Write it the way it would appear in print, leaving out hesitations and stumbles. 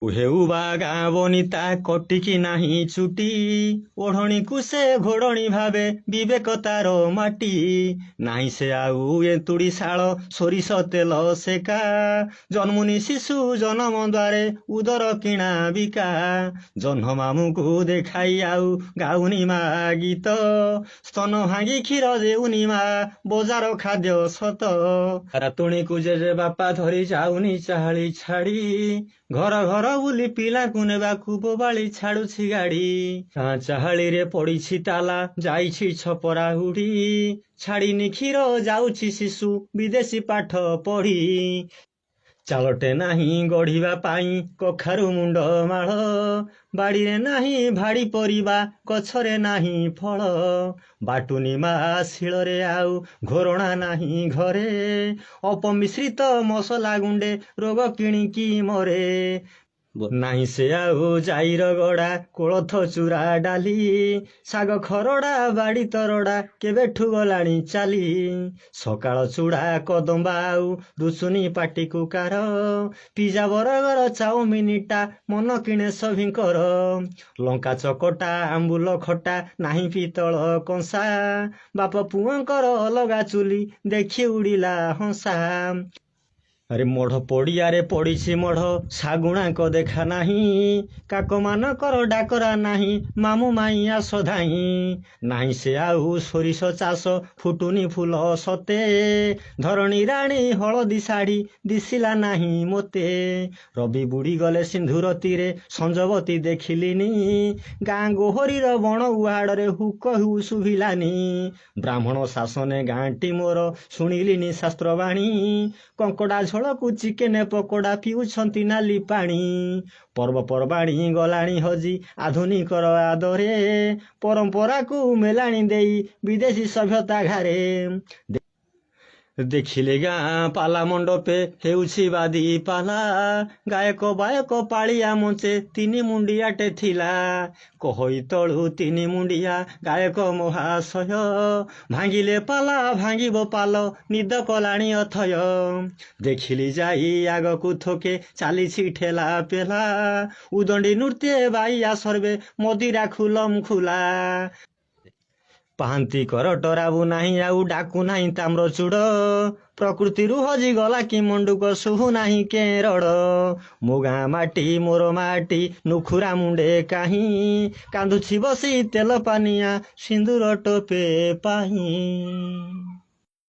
ହେଉ ବା ଗାଁ ବନିତା କଟିକି ନାହିଁ ଚୁଟି, ଓଢ଼ଣୀକୁ ସେ ଘୋଡ଼ଣୀ ଭାବେ, ବିବେକ ତାର ମାଟି। ନାହିଁ ସେ ଆଉ ଏନ୍ତୁଡ଼ି ଶାଳ, ସୋରିଷ ତେଲ ସେକା, ଜନ୍ମୁନି ଶିଶୁ ଜନମ ଦ୍ୱାରେ ଉଦର କିଣା ବିକା। ଜହ୍ନ ମାମୁଁକୁ ଦେଖାଇ ଆଉ ଗାଉନି ମା ଗୀତ, ସ୍ତନ ଭାଙ୍ଗି କ୍ଷୀର ଦେଉନି ମା, ବଜାର ଖାଦ୍ୟ ସତ। ରାତୁଣୀକୁ ଜେଜେ ବାପା ଧରି ଯାଉନି ଚାହାଳି ଛାଡ଼ି, ଘର ଘର ବୁଲି ପିଲାକୁ ନେବାକୁ ବୋବାଳି ଛାଡୁଛି ଗାଡ଼ି। ଚାହାଳିରେ ପଡ଼ିଛି ତାଲା, ଯାଇଛି ଛପରା ଉଡ଼ି, ଛାଡ଼ିନି କ୍ଷୀର ଯାଉଛି ଶିଶୁ ବିଦେଶୀ ପାଠ ପଢ଼ି। ଚାଳଟେ ନାହିଁ ଗଢ଼ିବା ପାଇଁ କଖାରୁ ମୁଣ୍ଡ ମାଳ, ବାଡ଼ିରେ ନାହିଁ ଭାଡ଼ି ପରିବା, ଗଛରେ ନାହିଁ ଫଳ। ବାଟୁନି ମା ଶିଳରେ ଆଉ ଘୋରଣା ନାହିଁ ଘରେ, ଅପମିଶ୍ରିତ ମସଲା ଗୁଣ୍ଡେ ରୋଗ କିଣିକି ମରେ। ନାହିଁ ସେ ଆଉ ଜାଇର ଗଡ଼ା, କୋଳଥ ଚୁରା ଡାଲି, ଶାଗ ଖରଡ଼ା ବାଡ଼ି ତରଡ଼ା କେବେଠୁ ଗଲାଣି ଚାଲି। ସକାଳ ଚୁଡ଼ା କଦମ୍ବା ଆଉ ରୁଚୁନି ପାଟିକୁ କାର, ପିଜା ବର୍ଗର ଚାଉମିନଟା ମନ କିଣେ ସଭିଙ୍କର। ଲଙ୍କା ଚକଟା ଆମ୍ବୁଲ ଖଟା ନାହିଁ ପିତ୍ତଳ କଂସା, ବାପ ପୁଅଙ୍କର ଅଲଗା ଚୁଲି ଦେଖି ଉଡ଼ିଲା ହଂସା। ଆରେ ମଢ଼ ପଡ଼ିଆରେ ପଡ଼ିଛି ମଢ଼, ଶାଗୁଣାଙ୍କ ଦେଖା ନାହିଁ, କାକମାନଙ୍କର ଡାକରା ନାହିଁ, ମାମୁଁ ମାଇଁ ଆସ ଧାଇଁ। ନାହିଁ ସେ ଆଉ ସୋରିଷ ଚାଷ, ଫୁଟୁନି ଫୁଲ ସତେ, ଧରଣୀ ରାଣୀ ହଳଦୀ ଶାଢ଼ୀ ଦିଶିଲା ନାହିଁ ମୋତେ। ରବି ବୁଡ଼ିଗଲେ ସିନ୍ଧୁର ତୀରେ, ସଞ୍ଜବତୀ ଦେଖିଲିନି, ଗାଁ ଗୋହରୀର ବଣ ଉହାଡ଼ରେ ହୁକ ହୁ ଶୁଭିଲାନି। ବ୍ରାହ୍ମଣ ଶାସନେ ଗାଁଟି ମୋର, ଶୁଣିଲିନି ଶାସ୍ତ୍ରବାଣୀ, କଙ୍କଡ଼ା ଝୋଳକୁ ଚିକେନ ପକୋଡ଼ା ପିଉଛନ୍ତି ନାଲି ପାଣି। ପର୍ବପର୍ବାଣୀ ଗଲାଣି ହଜି ଆଧୁନିକର ଆଦରେ, ପରମ୍ପରାକୁ ମେଲାଣି ଦେଇ ବିଦେଶୀ ସଭ୍ୟତା ଘାରେ। ଦେଖିଲେ ଗାଁ ପାଲା ମଣ୍ଡପେ ହେଉଛି ବାଦି ପାଲା, ଗାୟକ ବାୟକ ପାଳିଆ ମଞ୍ଚେ ତିନି ମୁଣ୍ଡିଆଟେ ଥିଲା। କହଇ ତଳୁ ତିନି ମୁଣ୍ଡିଆ ଗାୟକ ମହାଶୟ, ଭାଙ୍ଗିଲେ ପାଲା ଭାଙ୍ଗିବ ପାଲ, ନିଦ କଲାଣି ଅଥୟ। ଦେଖିଲି ଯାଇ ଆଗକୁ ଥୋକେ ଚାଲିଛି ଠେଲା ପେଲା, ଉଦଣ୍ଡି ନୃତ୍ୟେ ବାଇଆ ସର୍ବେ ମଦିରା ଖୁଲମ ଖୁଲା। ପାହାନ୍ତି କର ଟରାବୁ ନାହିଁ ଆଉ ଡାକୁ ନାହିଁ ତାମ୍ରଚୂଡ଼, ପ୍ରକୃତିରୁ ହଜିଗଲା କି ମଣ୍ଡୁକ ଶୁଭୁ ନାହିଁ କେରଡ଼। ମୋ ଗାଁ ମାଟି ମୋର ମାଟି ନୁଖୁରା ମୁଣ୍ଡେ କାହିଁ, କାନ୍ଦୁଛି ବସି ତେଲ ପାନିଆ ସିନ୍ଦୁର ଟୋପେ ପାଇଁ।